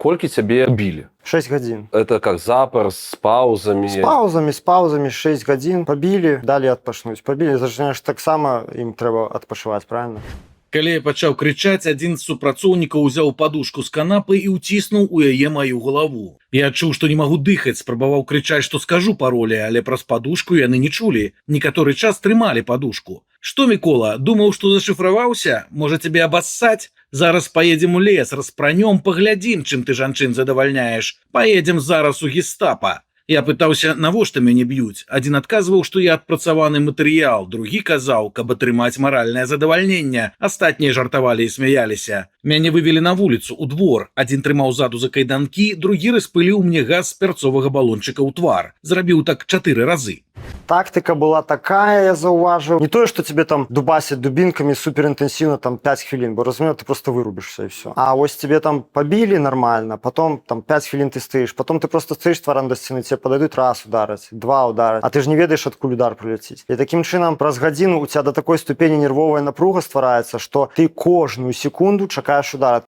Колькі цябе білі? 6 гадзін. Это как, запар с паузамі? З паузамі, з паузамі, 6 гадзін пабілі, далі адпачнуць. Пабілі, зачынаеш, таксама ім трэба адпачываць, правильно? Калі я пачаў крычаць, адзін з супрацоўнікаў узяў падушку з канапы і ўціснуў у яе маю галаву. Я адчуў, што не магу дыхаць, спрабаваў крычаць, што скажу паролі, але праз падушку яны не чулі. Некаторы час трымалі падушку. «Што, Мікола, думаў, што зашыфраваўся? Можа, цябе абассаць? Зараз паедзем у лес, распранём, паглядзім, чым ты жанчын задавальняеш. Паедзем зараз у гестапа». Я пытаўся, навошта мяне б'юць. Адзін адказваў, што я адпрацаваны матэрыял, другі казаў, каб атрымаць маральнае задавальненне. Астатнія жартавалі і смяяліся. Мяне вывелі на вуліцу, у двор. Адзін трымаў ззаду за кайданкі, другі распыліў мне газ з пярцовага балончыка ў твар. Зрабіў так чатыры разы. Тактыка была такая, я заўважыў. Не тое, што тебе там дубасят дубінкамі суперінтэнсіўна там 5 хвілін, бо, разумею, ты просто вырубишься, и все. А вось тебе там побили нормально, потом там 5 хвілін ты стаіш, потом ты просто стаіш тварам да сцены, тебе пададуць, раз удараць, два удараць, а ты ж не ведаеш, адкуль удар прыляціць. І такім чынам праз гадзіну у тебя до такой ступені нервовая напруга ствараецца, што ты кожную секунду чакаеш удара.